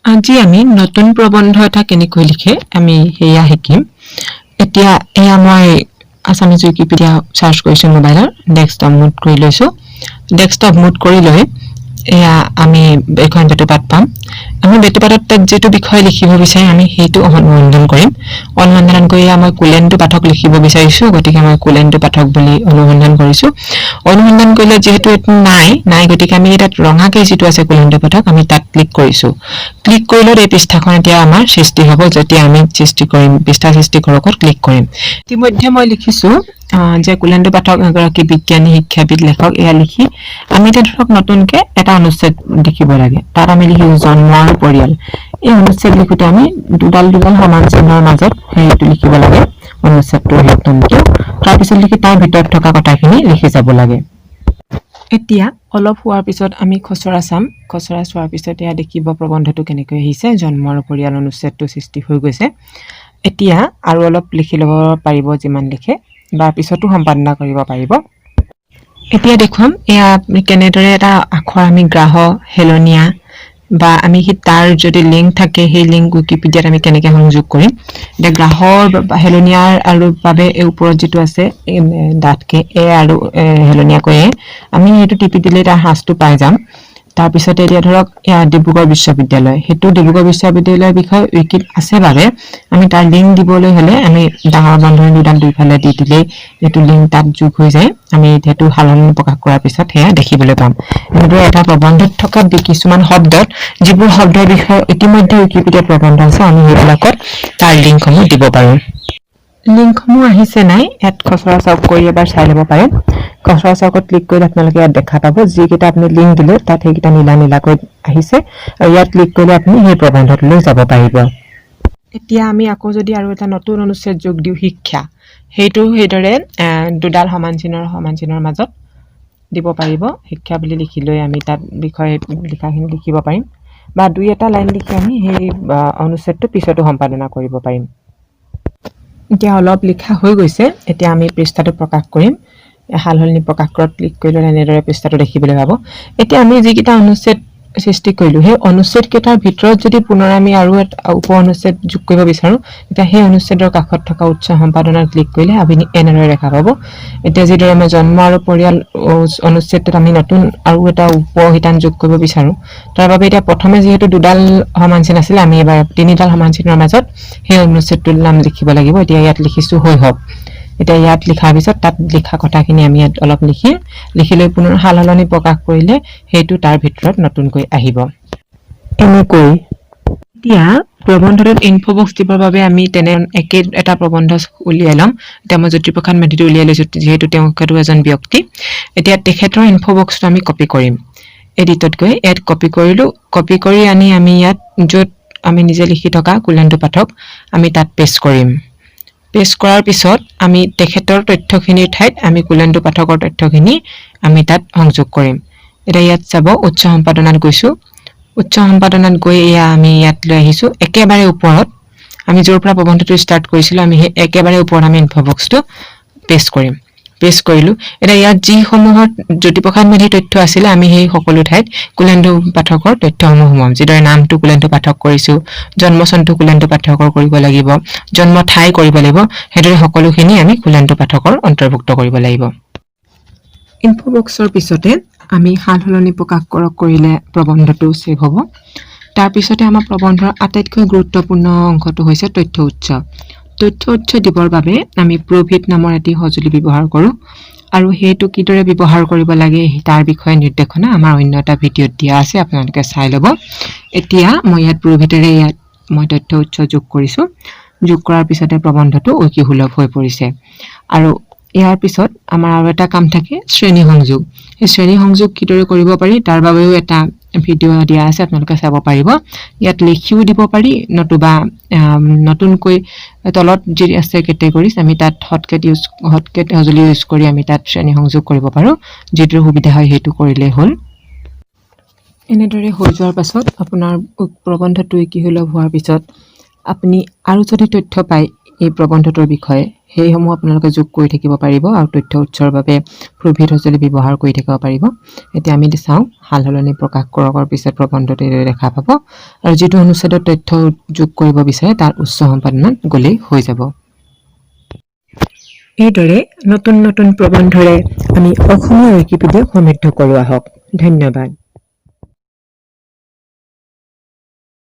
আজি আমি নতুন প্ৰবন্ধ এটা কেনেকৈ লিখে, আমি সেয়া শিকিম। এতিয়া এয়া মই আছামিজ উইকিপিডিয়া চাৰ্চ কৰিছোঁ মোবাইলত, ডেস্কটপ মোড কৰি লৈছোঁ। ডেস্কটপ মোড কৰি লৈ এয়া আমি এখন বেটুপাত পাম। আমি বেটুপাতত তাত যিটো বিষয় লিখিব বিচাৰিম, আমি সেইটো অনুসন্ধান কৰিম। অনুসন্ধান কৰি এয়া মই কুলেন্দু পাঠক লিখিব বিচাৰিছোঁ, গতিকে মই কুলেন্দু পাঠক বুলি অনুসন্ধান কৰিছোঁ। অনুসন্ধান কৰিলে যিহেতু এইটো নাই নাই, গতিকে আমি তাত ৰঙাকে যিটো আছে কুলেন্দু পাঠক, আমি তাত ক্লিক কৰিছোঁ। ক্লিক কৰিলত এই পৃষ্ঠাখন এতিয়া আমাৰ সৃষ্টি হ'ব। যেতিয়া আমি সৃষ্টি কৰিম, পৃষ্ঠা সৃষ্টি কৰকত ক্লিক কৰিম। ইতিমধ্যে মই লিখিছোঁ যে কুলেন্দু পাঠক এগৰাকী বিজ্ঞানী, শিক্ষাবিদ, লেখক। এয়া লিখি আমি এতিয়া ধৰক নতুনকে এটা অনুচ্ছেদ লিখিব লাগে। তাত আমি লিখিছোঁ জন্ম আৰু পৰিয়াল। এই অনুচ্ছেদ লিখোঁতে আমি দুডাল দুডাল সমান চিহ্নৰ মাজত হেৰিটো লিখিব লাগে, অনুচ্ছেদটোৰ নামটো। তাৰপিছত লিখি তাৰ ভিতৰত থকা কথাখিনি লিখি যাব লাগে। এতিয়া অলপ হোৱাৰ পিছত আমি খচৰা চাম। খচৰা চোৱাৰ পিছত এয়া দেখিব প্ৰবন্ধটো কেনেকৈ আহিছে। জন্ম আৰু পৰিয়াল অনুচ্ছেদটো সৃষ্টি হৈ গৈছে। এতিয়া আৰু অলপ লিখি ল'ব পাৰিব, যিমান লিখে, বা পিছতো সম্পাদনা কৰিব পাৰিব। এতিয়া দেখুৱাম এয়া কেনেদৰে এটা আখৰ আমি গ্ৰাহ হেলনীয়া বা আমি সেই তাৰ যদি লিংক থাকে, সেই লিংক উইকিপিডিয়াত আমি কেনেকৈ সংযোগ কৰিম। এতিয়া গ্ৰাহৰ বা হেলনীয়াৰ আৰু বাবে এই ওপৰত যিটো আছে, ডাঠকে এ আৰু হেলনীয়াকৈ এ, আমি সেইটো টিপি দিলেই তাৰ সাঁচটো পাই যাম। তাৰপিছতে এতিয়া ধৰক এয়া ডিব্ৰুগড় বিশ্ববিদ্যালয়, সেইটো ডিব্ৰুগড় বিশ্ববিদ্যালয়ৰ বিষয়ে উইকিত আছে বাবে আমি তাৰ লিংক দিবলৈ হ'লে আমি ডাঙৰ বন্ধনী দুডাল দুইফালে দি দিলেই এইটো লিংক তাত যোগ হৈ যায়। আমি সেইটো সালসলনি প্ৰকাশ কৰাৰ পিছত সেয়া দেখিবলৈ পাম। এনেদৰে এটা প্ৰবন্ধত থকা কিছুমান শব্দত, যিবোৰ শব্দৰ বিষয়ে ইতিমধ্যে উইকিপিডিয়াত প্ৰবন্ধ আছে, আমি সেইবিলাকত তাৰ লিংকসমূহ দিব পাৰোঁ। লিংকসমূহ আহিছে নাই, ইয়াত খচৰা চাওক কৰি এবাৰ চাই ল'ব পাৰে। খচৰা চাওকত ক্লিক কৰিলে আপোনালোকে ইয়াত দেখা পাব, যিকেইটা আপুনি লিংক দিলে তাত সেইকেইটা নীলা নীলাকৈ আহিছে আৰু ইয়াত ক্লিক কৰিলে আপুনি সেই প্ৰবন্ধটোলৈ যাব পাৰিব। এতিয়া আমি আকৌ যদি আৰু এটা নতুন অনুচ্ছেদ যোগ দিওঁ, শিক্ষা, সেইটো সেইদৰে দুডাল সমান চিহ্নৰ মাজত দিব পাৰিব। শিক্ষা বুলি লিখি লৈ আমি তাত বিষয় লিখাখিনি লিখিব পাৰিম বা দুই এটা লাইন লিখি আমি সেই অনুচ্ছেদটো পিছতো সম্পাদনা কৰিব পাৰিম। এতিয়া অলপ লিখা হৈ গৈছে। এতিয়া আমি পৃষ্ঠাটো প্ৰকাশ কৰিম। সালসলনি প্ৰকাশ কৰাত ক্লিক কৰিলে এনেদৰে পৃষ্ঠাটো দেখিবলৈ পাব। এতিয়া আমি যিকেইটা অনুচ্ছেদ সৃষ্টি কৰিলোঁ, সেই অনুচ্ছেদকেইটাৰ ভিতৰত যদি পুনৰ আমি আৰু এটা উপ অনুচ্ছেদ যোগ কৰিব বিচাৰোঁ, তেতিয়া সেই অনুচ্ছেদৰ কাষত থকা উৎস সম্পাদনাত ক্লিক কৰিলে আপুনি এনেদৰে দেখা পাব। এতিয়া যিদৰে মই জন্ম আৰু পৰিয়াল অনুচ্ছেদটোত আমি নতুন আৰু এটা উপ শিতান যোগ কৰিব বিচাৰোঁ, তাৰ বাবে এতিয়া প্ৰথমে যিহেতু দুডাল সমান চিন আছিলে, আমি এবাৰ তিনিডাল সমান চিনৰ মাজত সেই অনুচ্ছেদটোৰ নাম লিখিব লাগিব। এতিয়া ইয়াত লিখিছোঁ শৈশৱ। এতিয়া ইয়াত লিখাৰ পিছত তাত লিখা কথাখিনি আমি ইয়াত অলপ লিখিম। লিখি লৈ পুনৰ সাল সলনি প্ৰকাশ কৰিলে সেইটো তাৰ ভিতৰত নতুনকৈ আহিব এনেকৈ। এতিয়া প্ৰবন্ধটোত ইনফবক্স দিবৰ বাবে আমি তেনে একে এটা প্ৰবন্ধ উলিয়াই ল'ম। এতিয়া মই জ্যোতিপ্ৰসাদ মেধিটো উলিয়াই লৈছোঁ, যিহেতু তেওঁতো এজন ব্যক্তি। এতিয়া তেখেতৰ ইনফবক্সটো আমি কপি কৰিম। এডিটত গৈ ইয়াত কপি কৰিলোঁ। কপি কৰি আনি আমি ইয়াত য'ত আমি নিজে লিখি থকা কুলেন্দু পাঠক, আমি তাত পেষ্ট কৰিম। পেষ্ট কৰাৰ পিছত আমি তেখেতৰ তথ্যখিনিৰ ঠাইত আমি কুলেন্দু পাঠকৰ তথ্যখিনি আমি তাত সংযোগ কৰিম। এতিয়া ইয়াত চাব, উৎস সম্পাদনাত গৈছোঁ। উৎস সম্পাদনাত গৈ এয়া আমি ইয়াত লৈ আহিছোঁ। একেবাৰে ওপৰত আমি য'ৰ পৰা প্ৰবন্ধটো ষ্টাৰ্ট কৰিছিলোঁ, আমি সেই একেবাৰে ওপৰত আমি ইনফবক্সটো পেষ্ট কৰিম। পেষ্ট কৰিলোঁ। এতিয়া ইয়াত যিসমূহত জ্যোতিপ্ৰসাদ মেধিৰ তথ্য আছিলে, আমি সেই সকলো ঠাইত কুলেন্দু পাঠকৰ তথ্যসমূহ সোমাম। যিদৰে নামটো কুলেন্দু পাঠক কৰিছোঁ, জন্ম চনটো কুলেন্দু পাঠকৰ কৰিব লাগিব, জন্ম ঠাই কৰিব লাগিব, সেইদৰে সকলোখিনি আমি কুলেন্দু পাঠকৰ অন্তৰ্ভুক্ত কৰিব লাগিব। ইনফবক্সৰ পিছতে আমি সাল সলনি প্ৰকাশ কৰক কৰিলে প্ৰবন্ধটো ছেভ হ'ব। তাৰপিছতে আমাৰ প্ৰবন্ধৰ আটাইতকৈ গুৰুত্বপূৰ্ণ অংশটো হৈছে তথ্য উৎস। তথ্য উৎস দিবৰ বাবে আমি প্ৰুভিট নামৰ এটি সঁজুলি ব্যৱহাৰ কৰোঁ আৰু সেইটো কিদৰে ব্যৱহাৰ কৰিব লাগে, তাৰ বিষয়ে নিৰ্দেশনা আমাৰ অন্য এটা ভিডিঅ'ত দিয়া আছে, আপোনালোকে চাই ল'ব। এতিয়া মই ইয়াত প্ৰুভিটেৰে ইয়াত মই তথ্য উৎস যোগ কৰিছোঁ। যোগ কৰাৰ পিছতে প্ৰবন্ধটো ৱিকি সুলভ হৈ পৰিছে। আৰু ইয়াৰ পিছত আমাৰ আৰু এটা কাম থাকে, শ্ৰেণী সংযোগ। সেই শ্ৰেণী সংযোগ কিদৰে কৰিব পাৰি, তাৰ বাবেও এটা ভিডিঅ' দিয়া আছে, আপোনালোকে চাব পাৰিব। ইয়াত লিখিও দিব পাৰি, নতুবা নতুনকৈ তলত যি আছে কেটেগৰিজ, আমি তাত হটকেট সঁজুলি ইউজ কৰি আমি তাত শ্ৰেণী সংযোগ কৰিব পাৰোঁ। যিটোৰ সুবিধা হয়, সেইটো কৰিলেই হ'ল। এনেদৰে হৈ যোৱাৰ পাছত, আপোনাৰ প্ৰবন্ধটো ৱিকি সুলভ হোৱাৰ পিছত আপুনি আৰু যদি তথ্য পায় এই প্ৰবন্ধটোৰ বিষয়ে, সেইসমূহ আপোনালোকে যোগ কৰি থাকিব পাৰিব আৰু তথ্য উৎসৰ বাবে প্ৰভৃত সঁজুলি ব্যৱহাৰ কৰি থাকিব পাৰিব। এতিয়া আমি চাওঁ, সাল সলনি প্ৰকাশ কৰকৰ পিছত প্ৰবন্ধটো এইদৰে দেখা পাব আৰু যিটো অনুচ্ছেদত তথ্য যোগ কৰিব বিচাৰে, তাৰ উৎস সম্পাদনাত গ'লেই হৈ যাব। এইদৰে নতুন নতুন প্ৰবন্ধৰে আমি অসমীয়া ৱিকিপিডিয়া সমৃদ্ধ কৰোঁ আহক। ধন্যবাদ।